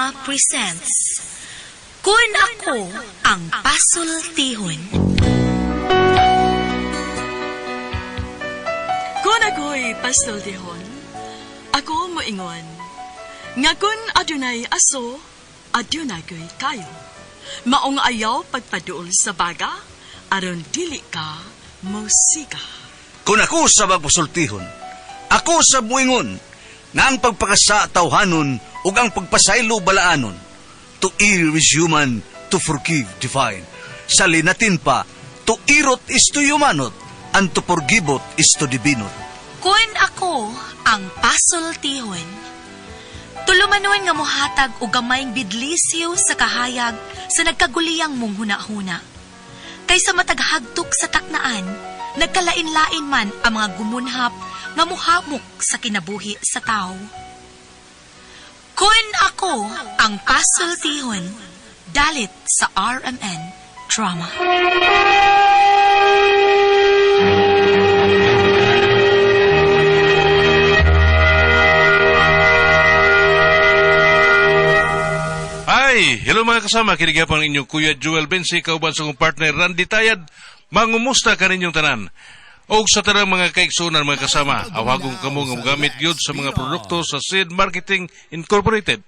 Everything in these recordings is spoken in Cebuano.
Drama presents Kun Ako Ang Pasultihon. Kung ako'y pasultihon, ako moingon, nga kun adunay aso, adunay ko'y kayo. Maong ayaw pagpaduol sa baga, aron dili ka musika. Kung ako sa magpasultihon, ako sa muingon, nga ang pagpakasa tawhanon ug ang pagpasaylo balaanon. To err is human, to forgive divine. Sa linatin pa, to irot is to humanot, and to forgivot is to divinot. Kun ako ang pasultihon. Tulumanon nga mohatag og gamayng bidlisiw sa kahayag sa nagkaguliyang mong hunahuna. Kaysa mataghagtok sa taknaan, nagkalain-lain man ang mga gumunhap nga muhamok sa kinabuhi sa tao. Kun ako ang pasultihon, dalit sa RMN Drama. Ay, hello mga kasama, kinigyapon ang inyong Kuya Joel Bensi, kauban sa kong partner Randy Tayad. Mangumusta kaninyong tanan. Og sa tanang mga kaigsunan mga kasama, awagong kamo nga mogamit gyud sa mga produkto sa Seed Marketing Incorporated.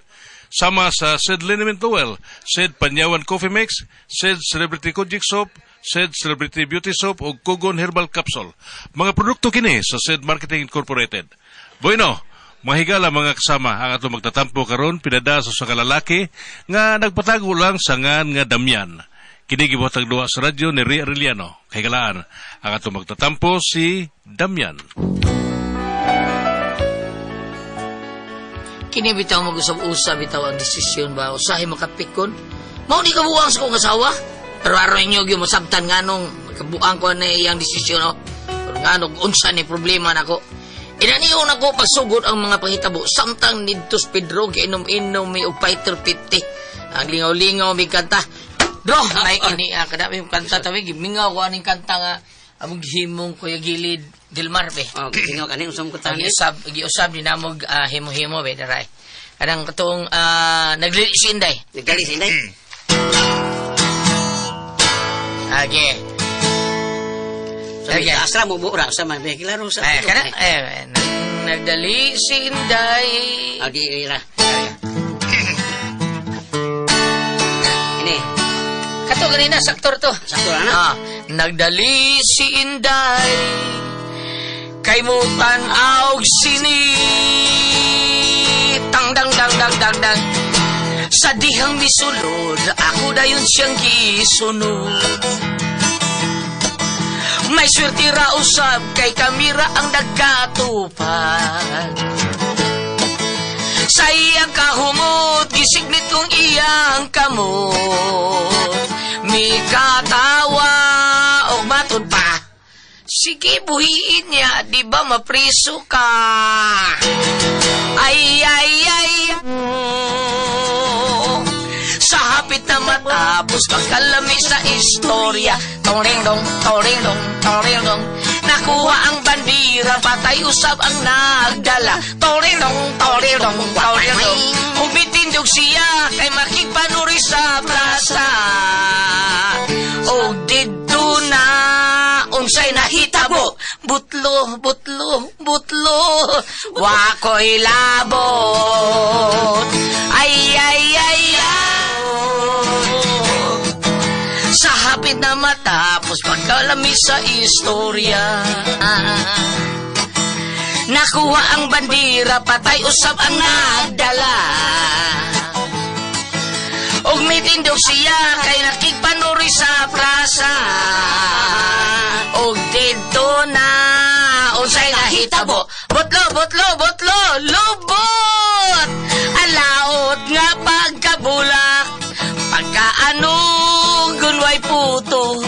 Sama sa Seed Liniment Oil, Seed Panyawan Coffee Mix, Seed Celebrity Kojic Soap, Seed Celebrity Beauty Soap ug Kugon Herbal Capsule. Mga produkto kini sa Seed Marketing Incorporated. Bueno, mga higala mga kasama, ang atong magtatampo karon pinada sa usa ka lalaki nga nagpatago lang sa ngan nga Damian. Kini gibuhatag duha sa radyo ni Ria Arellano. Kahigalaan, ang atong magtatampo si Damian. Kini bitaw mag-usab-usab bitaw ang desisyon ba usahay makapikon. Mao ni kabuang sa kong asawa. Pero aron inyo gyud masabtan nganong kabuang ko na iyang desisyon oh. Pero nganong unsa ni problema nako. Inaniyon ako pagsugod ang mga panghitabo samtang nidto sa Pedro giinom-inom mi og Fighter 50. Ang lingaw-lingaw mi kanta. Bro, may ini kada mi kanta tawi gimingaw ko aning kanta nga among gihimong Kuya Gilid Dilmar be. Oh, ginoo kani usam ko tani. Giusab giusab ni namog himo-himo be daray. Kanang katong nagdali si Inday. Nagdali si Inday. Age. Sabi, asra mo buura sa man be klaro sa. Ay, kana eh nagdali si Inday. Agi ira. Ini. Kato ganina saktor to. Saktor ana. Ah, nagdali si Inday kay mo tan-aw sini. Tang dang dang dang dang dang. Sa dihang misulod, ako dayon siyang gisunod. May swerte ra usab kay kamera ang nagkatupad. Sa iyang kahumot, gisignit kong iyang kamot. Mikatawa og matud pa. Sige, buhiin niya, di ba mapriso ka? Ay, ay, ay, oh. Sa hapit na matapos, pagkalami sa istorya. Tong dong, tong dong, tong dong. Nakuha ang bandira, patay usab ang nagdala. Tong dong, tong dong, tong dong. Umitindog siya, kay makigpanuri sa plaza. O didto na, unsay nahitabo. Butlo, butlo, butlo, wako'y labot. Ay, ay, ay, ay. Sa hapit na matapos, pagkalami sa istorya. Nakuha ang bandira, patay usab ang nagdala. Og mitindog siya, kay nakigpanuri sa plaza. Og didto na, unsay nahitabo. Butlo, butlo, butlo, lubot! Alaot nga pagkabulak, pagkaanugon way puto.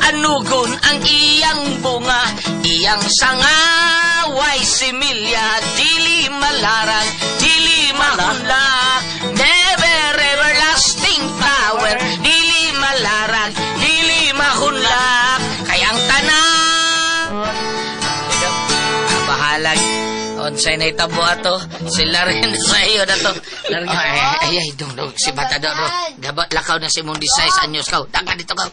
Anugon ang iyang bunga, iyang sanga, way similya, dili malarang, dili mahunlak. Never everlasting flower, dili malarang, dili mahunlak. Kaya ang tanan, bahalag. O, Unsay na itabo ato? Sila rin sa iyo na to. Larga. Ay, ay, ay, dong, dong. Si bata dong, dong. Dapat lakaw na si mong size anyos kaw. Dangka dito kaw.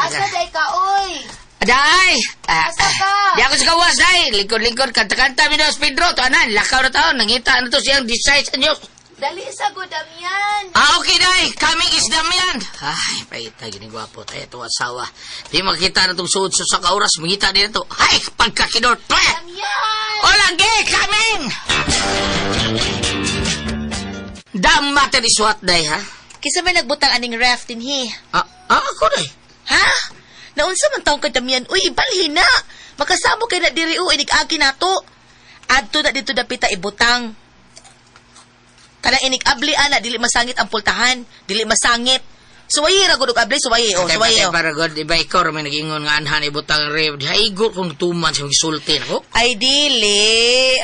Asa day ka, oy? Day! Ah, Asa ka? Di ako sa kawas, day! Lingkod-lingkod, kanta-kanta, Minos Pedro. To, anan, lakaw na taon. Nangita na to siyang size anyos. Dali sa Damian. Ah, okay, day! Coming is Damian! Ay, paita, gini gwapo. Tayo ito asawa. Di makita na itong suod sa kauras. Mangita din na to. Ay, pagkakinor. Damian! Hola, gay! Coming! Dama ta di suwat, day, ha? Kisa may nagbutang aning ref dinhi. Ah, ah, ako, day. Ha? Naunsa man taong kadamian, uy, ibalhin na. Makasamo kay na diri o inig-agi nato. Adto na dito dapita ibutang. Kanang inig-abli ana dili masangit ang pultahan, dili masangit. Suwayi ra gud og abli, suwayi o, Kay suwayi patay o. para god, iba ikaw may nag-ingon nga anhan ibutang ref. Di haigo kung tuman sa gisulti nako. Ay dili.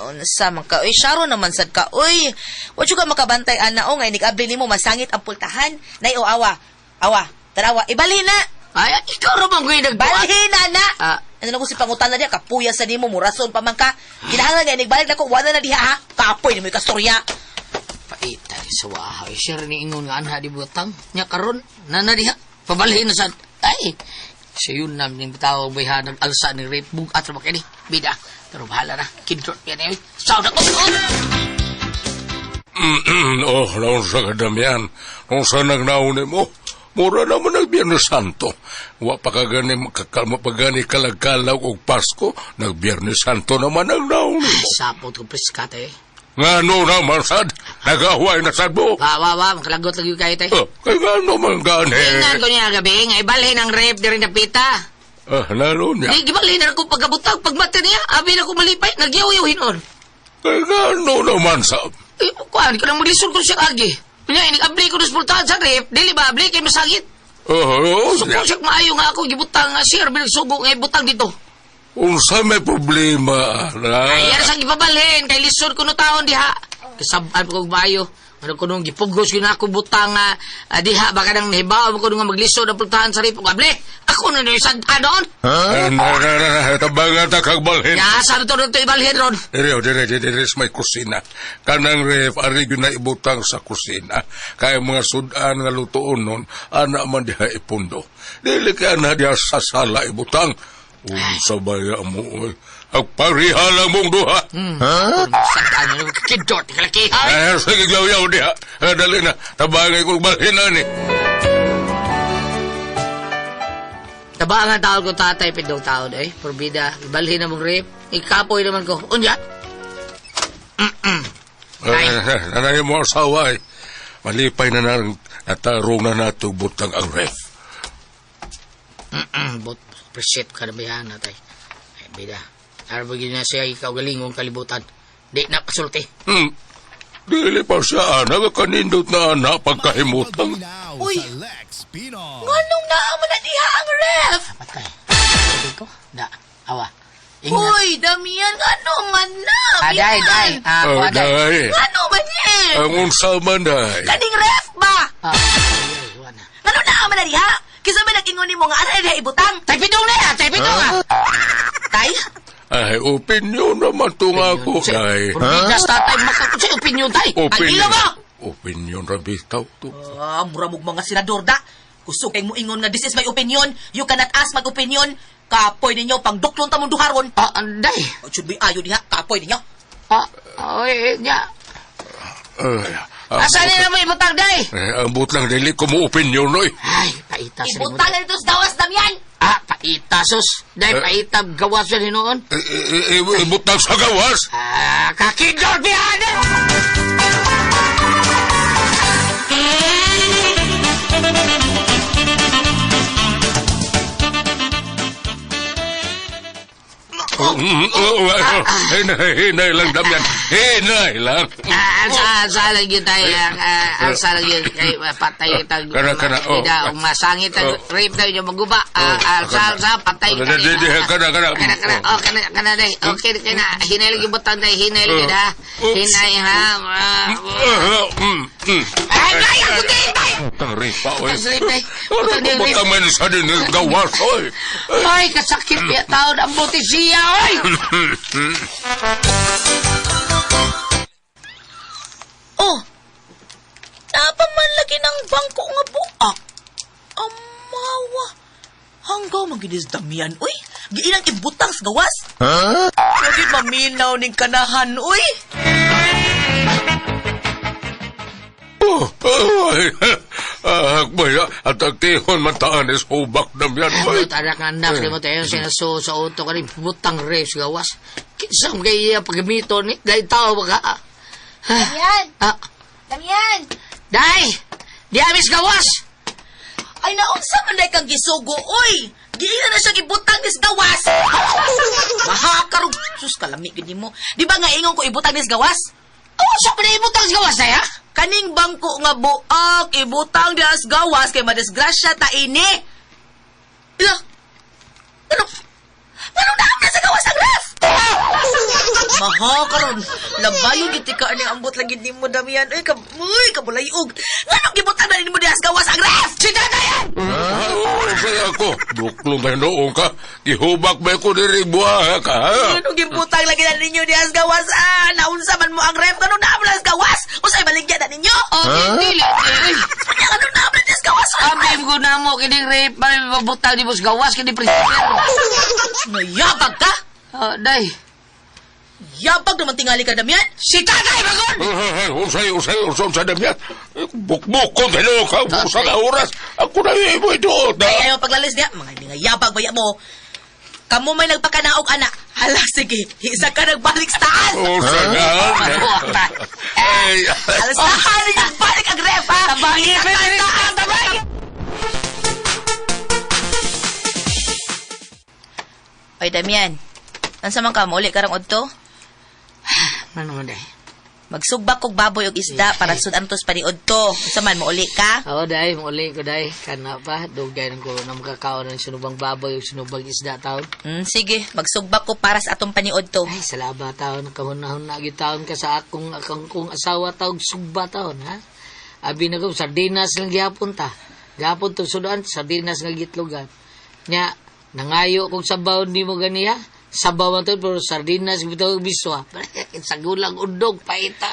Unsa man ka? Uy, syaro naman sad ka. Uy, wa jud ka makabantay ana o nga inig-abli nimo masangit ang pultahan. Nay o awa. Awa, tarawa, ibalhin na. Ay, ikaw ra bang kuya nagbuhat? Balhin na na. Ah. Ano na ko si pangutana niya, kapuya sa nimo, murason pa man ka. Kinahanglan nga inigbalik na ko, wala na diha ha. Kapoy nimo kastorya. Paita ni sa wahaw. Sir ni ingon nga anha di butang. Nya karon nana diha. Pabalhin na sad. Ay, siya yun nam ning tawag bayha nag-alsa ni rape bugat ra ba kini. Bida. Pero bahala na. Kidrot yan eh. Sound ako. Oh, naunsa ka Damian. Unsa nagnaon mo? Mura naman ang Biyernes Santo. Wa pa ka gani, makakalma pa gani kalagkalaw og Pasko, nag Biyernes Santo naman ang naon mo. Sapot ko preskat eh. Nga no naman sad, nagahuay na sad mo. Wa wa wa makalagot lagi kayo tay. Ah, kay nga naman gani. Tingnan ko niya gabi nga ibalhin ang rape diri na pita. Ah, lalo niya. Di gibalhin na ko pagkabutang pagmata niya. Abi na ko malipay nagyaw-yaw hinon. Kay nga no naman sad. Eh, kuan ko nang maglisod ko siya agi. Kunya inig abli ko sa pultahan sa rep, dili ba abli kay masakit. Oh, oh, So kung siya maayo nga ako gibutang nga sir binagsugo nga ibutang dito. Unsa may problema, ala. Ay, yan sa gipabalhin kay lisod ko no taon diha. Kasab-an ko og maayo. Ano ko nung gipugos yun ako butang nga diha baka nang nahibaw ko nung maglisod ang pultahan sa rep. Ug abli, ako na nung sad anon. Ah, na, na, na, na, tabangan ta kag balhin. Ya, sabi to to ibalhin ron. Dire, dire, dire, dire sa may kusina. Kanang ref, ari gyud na ibutang sa kusina. Kaya mga sudan nga lutoon nun, ana man diha ipundo. Dili kay ana diha sa sala ibutang. Unsa baya mo, oy. Agpariha lang mong duha. Sad anon kidot kalaki. Ay, Ay, sige, yaw-yaw diha. Ah, dali na, tabangay kong balhin na ni. Tabangan taon ko tatay, pindong taon eh. Porbida, ibalhin na mong rep. Ikapoy naman ko. Unya? Ay. Nanay mo asawa eh. Malipay na nang natarong na nato butang ang ref. Bot, appreciate ka na ba yan, natay? Ay, bida. Arbo na siya ikaw galingong kalibutan. Di na pasulti. Dili pa siya, anak, kanindot na anak pagkahimutang. Uy. Nganong naa man na diha ang ref? Patay. Sabi ko? Da. Awa. Ingat. Uy, Damian, ngano man na? Ah, day, day. Ah, Oh, kuha, day. day. Ngano man eh? Ang unsa man, day. Kaning ref ba? Ah, ay, ay, wala na. Ngano naa man na diha? Kisa may nag-ingon nimo nga ana diha ibutang? Tay pidong na ya! Tay pidong ah! Tay? Ay, opinion naman to nga ako, day. Porbidas tatay, makakot sa opinion tay. Opinion. Ang ilo mo! Opinion ra bitaw to. Ah, mura mog mga senador da. Kusog kay mo ingon nga this is my opinion. You cannot ask my opinion. Kapoy ninyo pang duklon ta mong duharon. Ah, anday. Should be ayo diha, kapoy ninyo. Ah, oy, nya. Ay, ang Asa ni na mo ibutang day? Eh, ang but lang dili ko mo opinion oy. Ay, paita sa Ibutang na dito sa dawas Damian. Ah, paita sus. Day, Eh. paita gawas yan hinuon. Eh, eh, eh, Ibutang sa gawas. Ah, kakidor bihane! Oh, oh, oh, hinay, hinay lang, Damian. Hinay lang. Ah, alsa, alsa lang yun tayo. Ah, alsa lang yun. Kay, patay itag. Kana, kana, oh. Ida, masangit ang Oh. rape tayo yung maguba. Ah, Oh, alsa, kana. alsa, patay Kana, di, di, kana, kana. Kana, kana. Oh, kana, kana, day. Okay, kana. Hinay lang yung butang day. Hinay lang yun, Oh. ha. Oops. Hinay, ha. Ah, Mm. Ay, ay, ako din, tay! Butang ripa, oy. Butang rape, tay. Ano Butang din, rape. butang man sa din gawas, oy. Ay, kasakit niya taon ang buti siya, oy! Oh, napaman lagi ng bangko nga buak. Amawa. Hanggaw maginis damian, uy. Giinang ibutang sa gawas. Huh? Lagi maminaw ning kanahan, uy. Oh, ay, baya, at agtihon man taan is hubak Damian. Oy. Buot anak anak ni mo tayo sinaso sa auto ka rin butang ref sa gawas. Kinsa mo kay iya paggamito ni dahil tao ba ka? Damian! Ah, Damian! day! Di amis gawas! Ay, naunsa man day kang gisugo, uy. Giina na siya gibutang nis gawas. Mahakarog. Sus, kalami gid nimo. Di ba nga ingon ko ibutang nis gawas? Oh, sa pa na ibutang sa gawas day ha? Kaning bangko nga buak, ibutang diha sa gawas kay madisgrasya ta ini. Ila. Ano? Ano na na sa gawas ang ref? Maha karon, labayo gid ka ani ambot lagi nimo Damian. Uy, ka, uy, kabulayog. Nganong gibutang na nimo diha sa gawas ang ref? Si tatayan! Oh, kaya ako, buklong tayo noong ka. Gihubak ba ko diri buha ka, ha? Nganong gibutang lagi na ninyo diha sa gawas? Ah, naunsa man mo ang ref? Nganong naa sa gawas? Usay baligya na ninyo? Oh, dili. Uy, Unya nganong naa diha sa gawas? Abi ko na mo kining ref para mabutang di mo sa gawas kini president. Mayabag ka? Oh, day. Yabag naman tingali ka, Damian. Si tatay bagon! Usay, usay, usay, usay, Damian. Bukbuk ko tayo ka, usa ka oras. Ako na imo ito. Ay, ayaw paglalis niya. Mga hindi nga yabag baya mo. Kamu may nagpakanaog, anak. Hala, sige. Isa ka nagbalik sa taas. Usa ka. Ay, Hala, sa taas. Balik ang ref, ha? Tabangin, Isa ka pre, sa taas, tabangin. Oy, Damian. Unsa man ka mo uli karong udto? Ano man day? Magsugbak kog baboy og isda para sudan tos paniud to. Unsa man mo uli ka? Oo, day. Muli ko, day. Kana pa. Dugay ko na makakaon ng sinubang baboy o sinubang isda taon. Sige, magsugbak ko para sa atong paniud to. Ay, salamat taon. Kahunahon na taon ka sa akong akong kong asawa taog sugba taon, ha? Abi na ko, sardinas lang gihapon ta. Gihapon to sudan, sardinas nga gitlogan. Nya, nangayo kong sabaw ni mo ganiya. Sabaw man to, pero sardinas bitaw biswa. Sa gulang undog, paita.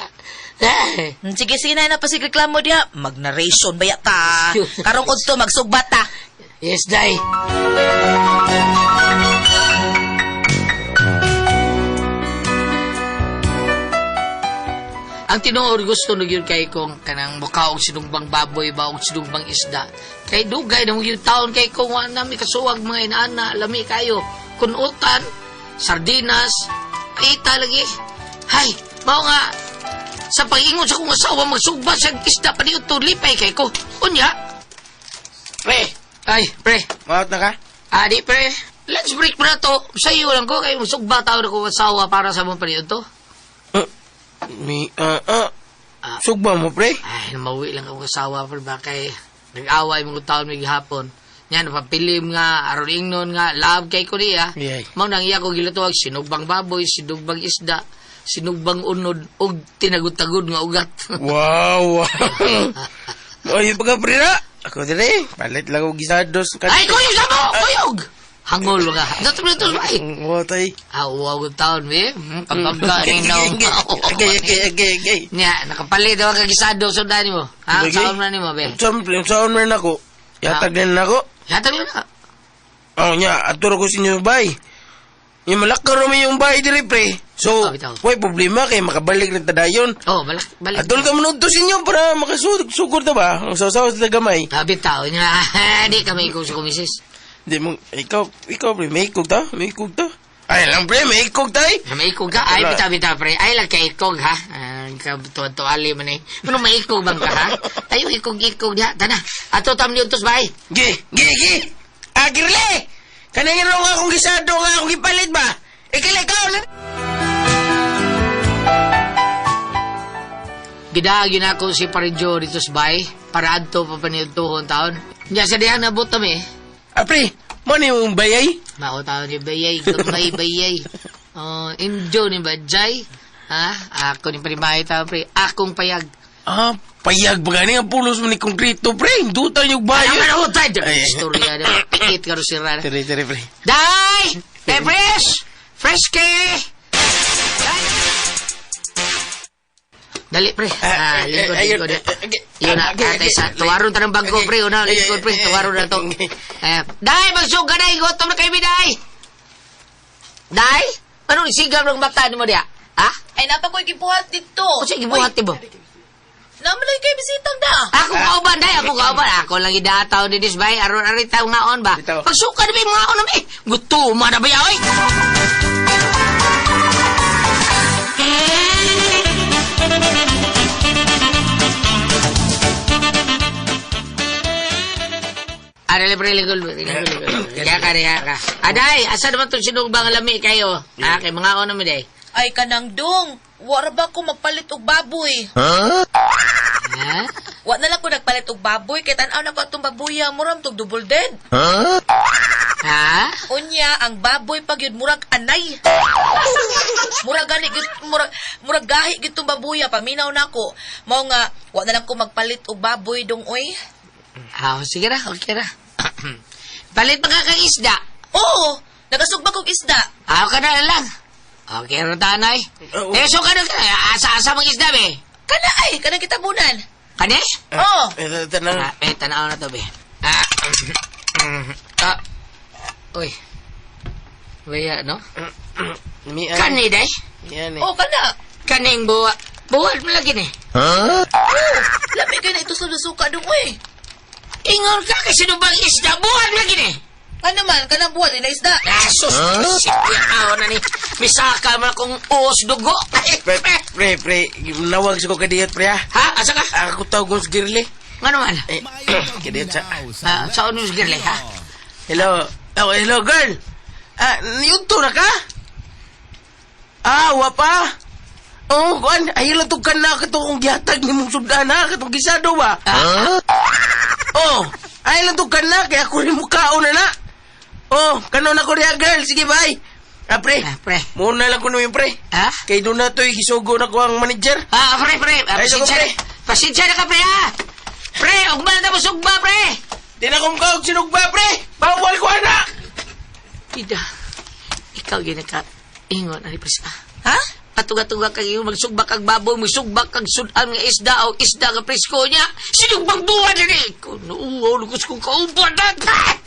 Eh, Sige, sige na na pa reklamo diha. Mag-narration baya ka. Karong udto magsugba ta. Yes, day. Ang tinuod gusto na yun kay kong kanang mukha og sinugbang baboy ba og sinugbang isda. Kay dugay na yung taon kay kong wa nami kasuwag mga inaana, lami kayo. Kunutan, sardinas, paita lagi. Hay, mao nga sa pag-ingon sa kong asawa magsugba sa isda pa niyo lipay kay ko. Unya, Pre, ay, pre. maot na ka? Adi, pre. Lunch break pa na to. Sa iyo lang ko kay magsugba taon ako asawa para sa mong paniud to. Mi, Sugba mo, pre? Ay, namauwi lang ako asawa pre ba kay nag-away mga taon may gihapon. Nya napapilim nga aron ingnon nga love kay ko niya. Yay. Mao nang iya ko gilutuag sinugbang baboy, sinugbang isda, sinugbang unod ug tinagud-tagud nga ugat. Wow, wow. Ay, pagka pre na. Ako dire, palit lang og gisados. Ay, kuyog sa mo, kuyog. Hangol ka. Dato ito ay. Watay. Ah, wow taon be. Kapag ni no. Okay. Nya, nakapalit daw ka gisado so dani mo. Ha, Lagi. saon na nimo be. Saan man ako? Yatag din na ako. Yatag na. Oh, nya, aturo ko sa inyo bay. Yung malakar mi yung bay dire, pre. So, Oh, bitaw. way problema kay makabalik na tadayon. Oh, balak balik. Aturo ta manood to sa inyo para makasugod ta ba? Ang saw-saw sa gamay. Ah, bitaw nya. Di kami ko sa kumisis. Di mo, ikaw, pre, may ikog ta? May ikog ta? Ay lang, pre, may ikog ta eh. May ikog ka? Ay, Wala. bitaw, bitaw, pre. Ay lang kay ikog, ha? Ah, tuwa-tuwali man eh. Ano may ikog bang ka, ha? Tayo, ikog-ikog diha. Tana, ato tam niyo tos, bay. Gi, gi, gi! Ah, girle! Kanang nga akong gisado nga akong gipalit ba? Ikala ikaw na! Gidagin ako si Parinjo dito sa bay. Para adto pa paniltuhon taon. Nya sa diha nabot kami. Ah, pre, mo ni yung bayay? Mao taon ni bayay, gamay bayay. Oh, injo ni bajay. Ha? Ako ni panimahay taon, pre. Akong payag. Ah, payag ba gani ang pulos mo ni konkreto, pre? Dutan yung Ay, bayo. ano tayo? Ay. Istorya na. Pikit ka ro si Rana. Tere, tere, pre. Day! Day, pres! Freske! Day! Dali, pre. Ah, lingkod, ayun, lingkod. okay. Yun na, Okay, atay okay. sa tuwaron ta ng bago, pre. Una, lingkod, pre. Tuwaron na to. Okay. Eh, Day, magsuga na. Gutom na kayo, Day! Day? Anong sigaw ng mata ni mo diya? Ha? Ay, napa ko'y gibuhat dito. O sige, buhat mo. Namalay kay bisitang da. Ako kauban, day. Ako kauban. Ako lang idataw ni Disbay. Aron aritaw ngaon ba? Bitaw. Pagsuka na ba yung ngaon na ba eh? Gutom na ba yaw eh? Arale pre, ligol, ligol, ligol. Kaya ka, kaya ka. Aday, asa naman itong sinugbang lami kayo? Ah, kay mga ono mo, day. Ay, kanang dong. Wara ba ko magpalit og baboy? Ha? Wa na lang ko nagpalit og baboy kay tan-aw na ko atong babuya muram tog double dead. Ha? Unya ang baboy pag yun murag anay. Murag gani gyud murag murag gahi gyud tong babuya paminaw nako. Mao nga wa na lang ko magpalit og baboy dong oy. Ah, sige ra, okay ra. Palit pa ka kang isda. Oo, nagasugba kog isda. Ah, ka na lang. Okay, ro tanay. Oo. Eh, so ka na, asa-asa mang isda, be. Kana ay kanang kitabunan. Kani? Oo. Eh, tanang. Ah, eh, tanaw na to, be. Ah, ah, uy. Baya, no? Mian. Kani, day? Mian eh. Oh, kana. Kaning buwa. Buwan mo lagi ni. Oh, lami kay na ito sa suka dong oy. Ingon ka kasi nung bang isda, buwan lagi ni. Ano man kanang buhat ina isda. Ah, sus, huh? na ni. Misaka man akong uos dugo. Pre, pre, pre, nawag sa ko kadiyot, pre, ah. Ha? Asa ka? Ako tawag sa girly. Nga naman? Eh, kadiyot sa... Ah, sa ano yung girl, ha? Hello. Oh, hello, girl. Ah, niyunto na ka? Ah, wa pa? Oh, kuan, ayaw lang tong kana katong kong gihatag ni mong sudan ha, katong gisado ba? Ah? Oh, ayaw lang tong kana kaya ako rin mukhaon na na. Oh, kanon ako riya, girl. Sige, bye. Ah, pre. Ah, pre. Muna lang ko yung pre. Ha? Kay doon na to'y gisugo na ko ang manager. Ah, pre, pre. Ah, Ay, pasensya pre. na. Pasensya na ka, pre, ha? Pre, ugma na mo sugba, pre. Di na kong kaog sinugba, pre. Bawal ko, anak. Ida, ikaw yun ka. Ingon, ano pa siya? Ha? Patuga-tuga kag iyo, magsugba kag baboy, magsugba kag sudan nga isda o isda nga presko niya. Sinugbang buwan din eh. Kuno, lugos kong kauban na.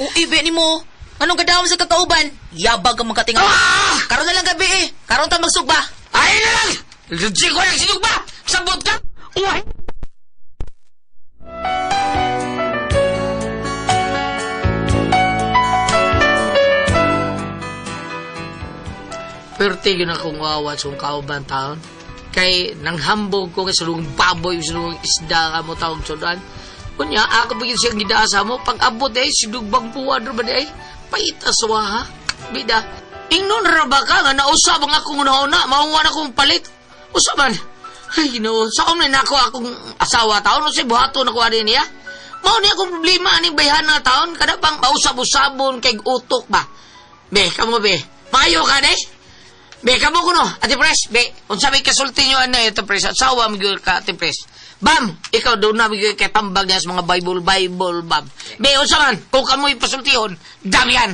Uy, be nimo. Anong kadawom sa kakauban? Yabag ang makatinga. Ah! Karon na lang gabi eh. Karon ta magsugba. Ay na lang! Legit ko lang sinugba! Sabot ka! Uy! Pwerte yun akong wawa sa kong kauban taon. Kay nanghambog ko kay sulong baboy, sulong isda ka mo taong sudan. Kunya, ako ba yun siyang gidaasa mo? Pag abot eh, sinugbang buwan ba di ay? Pait aswa ha? Bida, ingnon ra ba ka nga nausab ang akong una-una, mauwa na akong palit. Usaban. Ay, Ginoo, sa na nako akong asawa taon, o buhato na ko ani niya. Mao ni akong problema aning bayhan na taon, kada bang mausab-usabon kay utok ba. Be, kamo be. Maayo ka de? Be, kamo kuno, Ate Pres, be, unsa may kasulti nyo ano ito, Pres, asawa mo gyud ka, Ate Pres. Bam, ikaw doon na gyud kay tambag niya sa mga Bible, Bible, bam. Be, unsa man, kung kamoy pasultihon, damihan.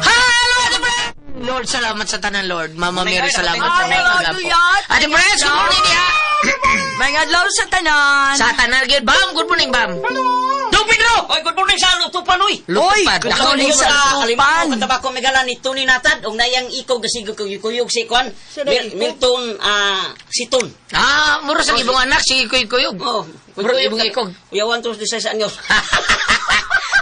Hello, Ate Pres! Lord, salamat sa tanan, Lord. Mama Mary, salamat sa mga kagapo. Ate Pres, good morning diha. May adlaw sa tanan. Sa tanan, gyud. Bam, good morning, bam. Dong Pedro! Oy, good morning sa lutupan, oy! Oy, Lupad. good morning sa Kalimutan lutupan. ko tabako megala ni Tony Natad ug nayang ikog gasigo kuyog si kwan. Milton Siton. Ah, muro sa ibong anak, sige kuy-kuyog. Oh, Muro ibong ikog. Uyawan to sa anyo.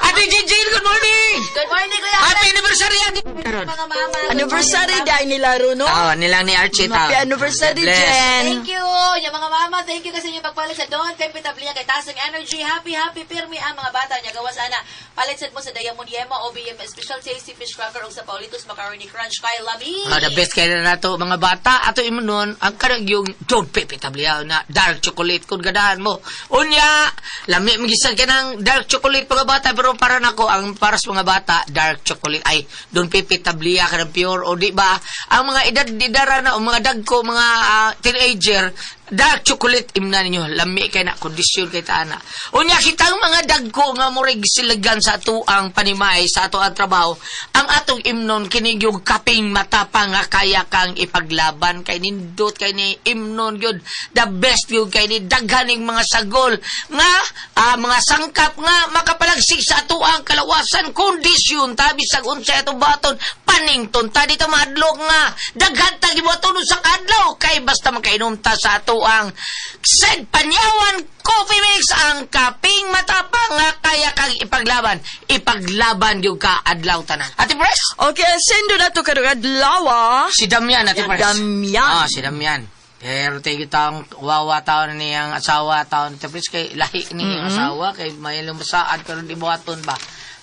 Ate Jinjin, good morning! Good morning, Kuya. Happy anniversary, Ate! Mga mama. Anniversary dahil nila no? Ah, nilang ni Archie tao. Happy anniversary, Bless. Jen. Thank you. Yung mga mama, thank you kasi inyong pagpalit sa Don Pepe Tablia kay Tasang Energy. Happy, happy, pirmi ang mga bata niya. Gawas ana. Palit sad mo sa Diamond Yema, OBM Special Tasty Fish Cracker o sa Paulitos Macaroni Crunch kay Lami. Ah, the best kaya na nato mga bata. Ato imo nun, ang kanang yung Don Pepe Tablia na dark chocolate kung ganahan mo. Unya, lami magisan ka ng dark chocolate mga bata pero para nako ang para sa mga bata dark chocolate ay Don Pepe Tablia ka ng pure o di ba? Ang mga edad didara na o mga dagko mga teenager Dark chocolate imna ninyo, lami kay na kondisyon kay taana. Unya kitang mga dagko nga murag silagan sa atuang panimay sa ato ang trabaho, ang atong imnon kini gyud kaping matapang nga kaya kang ipaglaban kay nindot kay ni imnon gyud, the best gyud kay ni daghaning mga sagol nga mga sangkap nga makapalagsik sa atuang kalawasan, kondisyon ta bisag unsa atong baton panington ta dito mahadlok nga daghan ta gibuhaton sa kadlaw kay basta makainom ta sa atuang Said Panyawan Coffee Mix, ang kaping matapang nga kaya kang ipaglaban, ipaglaban gyud ka adlaw tanan. Ate Pres. Okay, sendo na to karong adlaw. Si Damian, Ate Pres. Damian. Ah, si Damian. Pero tayo taong wawa taon niyang asawa taon, Ate Pres, kay lahi niyang asawa kay may lumasaad pero di buhaton ba.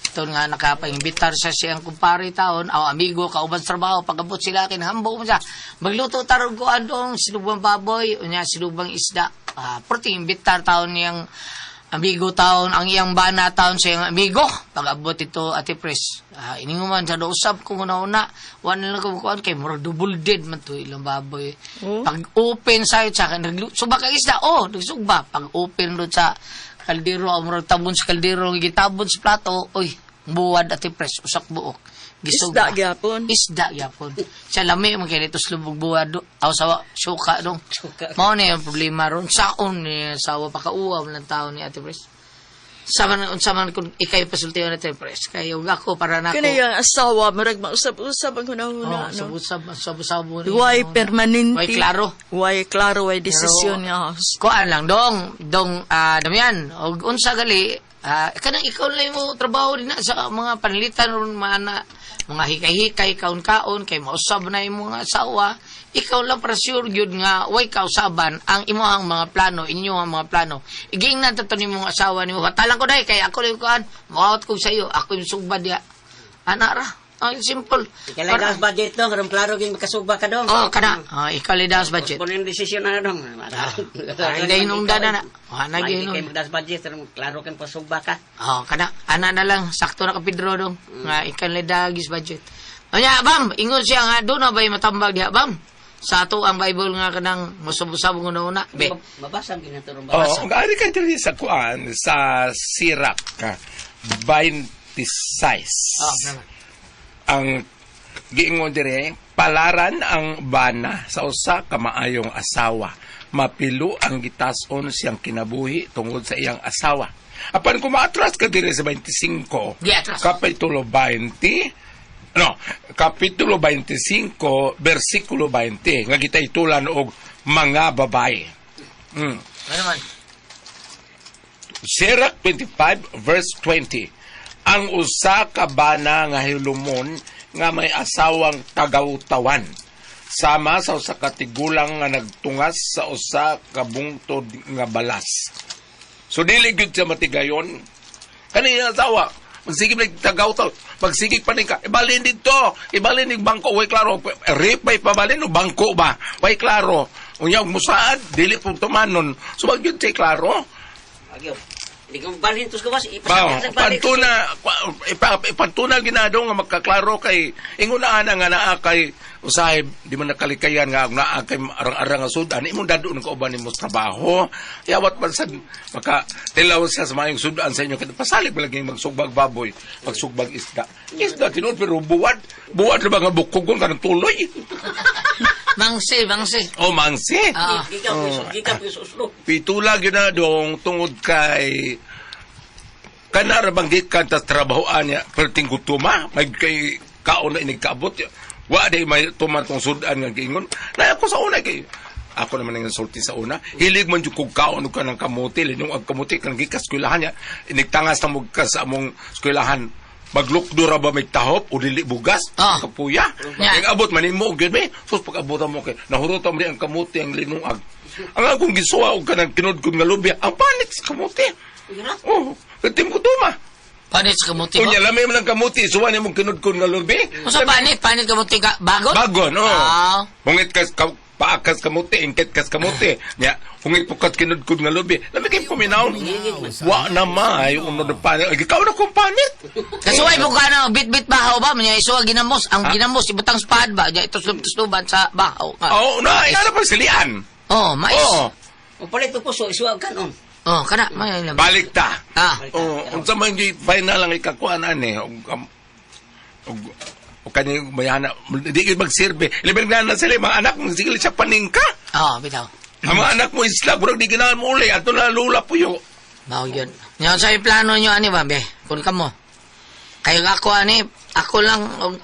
Ito nga nakapangimbitar sa siyang kumpare taon, aw amigo, kauban sa trabaho, pagabot sila kinhambo mo siya. Magluto tarong ko andong sinubang baboy, unya sinubang isda. Ah, perti imbitar taon niyang amigo taon, ang iyang bana taon sa iyang amigo. Pag-abot ito, Ate Pres, ininguman sa usap ko una-una, wala lang ko kuan kay murag double dead man to ilang baboy. Oh. Pag open sa sa suba kag isda, oh, nagsugba. Pag open do sa kaldero, ang murag tabon sa kaldero, gitabon sa plato, oy, buwad, Ate Pres, usak buok. Isda Gisugba. gyapon. Isda gyapon. Siya lami man kay dito slubog buwad do. Aw sawa suka dong. Mao ni ang problema ron. Saon ni sawa pakauwaw lang tao ni Ate Pres. Sama man unsa man kung ikay pasultihan ni Ate Pres kay ug ako para nako. Kani ang asawa murag mausab-usab ang Oh, hunahuna, no. sab-usab, sab-usab ni. Way permanente. Way klaro. Way klaro, way desisyon nga. Kuan lang dong, dong Damian, og unsa gali kanang ikaw lang mo trabaho din na sa mga panlitan ron mana mga hikay-hikay kaon-kaon kay mausab na imong asawa, ikaw lang para sure gyud nga way kausaban ang imong mga plano, inyo ang mga plano. Igiingnan ta to nimong asawa nimo. Hatalan ko dai kay ako lang kuan, moawat ko sa iyo, ako yung sugba diha. Ana ra. Ang simple. Ikaw lang das budget dong, karon klaro gyud makasugba ka dong. Oh, kana. Oh, ikaw lang das budget. Kung yung desisyon na dong. Ay, hinungdan na na. Oh, ana Ay, gyud kay magdas budget, karon klaro kang pasugba ka. Oh, kana ana na lang sakto na ka Pedro dong nga ikan le dagis budget. Anya bam, ingon siya nga do na bay matambag diha bam. Sa ato ang Bible nga kanang mosab-usab nga una. Be. Mabasa ang ginaturong Oh, babasa. ang ari ka diri sa kuan sa Sirach 26. Oh, naman. Ang giingon dire, palaran ang bana sa usa ka maayong asawa. Mapilo ang gitason siyang kinabuhi tungod sa iyang asawa. Apan kung maatras ka dire sa 25, Giatras. Kapitulo 20, no, Kapitulo 25, versikulo 20, nga gitaytulan og mga babae. Ano man? Sirach 25 verse 20. Ang usa ka bana nga hilumon nga may asawang tagawtawan sama sa usa ka tigulang nga nagtungas sa usa ka bungtod nga balas. So dili gyud siya matigayon. Kani iyang asawa, magsige pa tagawtaw, magsige pa ni ka, ibalin dito, ibalin ni bangko, way klaro, rape bay pabalin o bangko ba? Way klaro. Unya og musaad, dili pud tumanon. So wag gyud siya klaro. Agyo. Hindi ko balhin tos gawas, Bao, ipasakit sa balik. pantuna, ipantuna ginado nga magkaklaro kay ingon na ana nga naa kay usahay di man nakalikayan nga naa kay arang-arang nga sudan imong dadon kauban nimo sa trabaho. Yawat man sad maka tilaw siya sa maayong sudan sa inyo kay pasalig man lagi magsugbag baboy, magsugbag isda. Isda tinuod pero buwad, buwad ra ba nga bukogon kanang tuloy. Mangsi, mangsi. O mangsi. Ah. Gikan po uslo. Pitula gyud na dong tungod kay kanara bang gikan ta trabahoan niya perting gutuma may kay kaon na inigkaabot wa day may tuman tong sudan nga giingon na ako sa una kay ako naman ang sulti sa una hilig man jud kog kaon og kanang kamote linong ang kamote kanang gikas eskwelahan niya inigtangas na mo ka sa among eskwelahan maglukdo ra ba may tahop o dili bugas kapuya Yeah. yeah. abot man nimo gyud be sus pag abot mo kay nahurutan mo di ang kamote ang linungag ang akong gisuwa og kanang kinudkod nga lubya ang panit sa kamote. Oh, katim ko tuma. Panit sa kamuti Unya ba? lami man ang kamote, suwa nimo kinudkod nga lubi. Unsa panit? Panit kamuti ka bagon? Bagon, oh. Ah. Hungit kas ka, paakas kamote, ingkit kas kamote. Nya, hungit po kas kinudkod nga lubi. Lami kay puminaw. Wa na may uno na panit. Ay, ikaw na kong panit. Kasuway po ka na bit-bit bahaw ba? Manya isuwa ginamos. Ang ginamos ibutang spad ba? Nya ituslob-tusloban sa bahaw. Oh, na, ina na pa silian. Oh, mais. Oo. O palit og puso isuag kanon. Oh, kana may alam. Balik ta. Ah. Oh, unsa man gyud final ang ikakuan ani og og og kani mayana di gyud magsilbi. Libre na na sila mga anak mo sige siya paningka. Oh, bitaw. Ang mga anak mo isla murag di ganahan mo uli ato na lula puyo. Mao yun. Ngayon sa plano nyo, ani ba, be? Kung kamo. Kayo ako, ani, ako lang, og,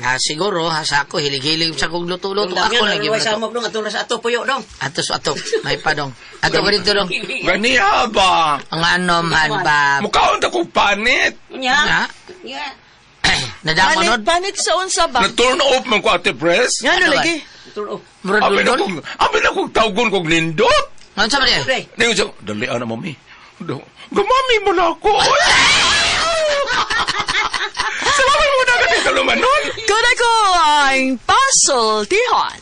ha, siguro, ha, sa ako, hilig-hilig sa kong luto-luto. Ako lang yung yung sa luto. mo dong ato ra sa ato puyo dong. Ato sa ato, may padong. Ato ka dito dong. Ganiha ba? Ang ano man ba? Mukaon ta kog panit. Nya. Ha? Nya. Nadamo Panit, nun? panit sa unsa ba? Na turn off man ko ate press. Nga no Ano ba? lagi. Tulo. Murag Abi na dundon? kong abi na kong tawgon kog nindot. Ano sa ba niya? Pre. Ningon siya, dali ana mami. Gumami mo na ako. Oy! Salamat mo na kasi sa lumanon. Kuna ko ang pasultihon.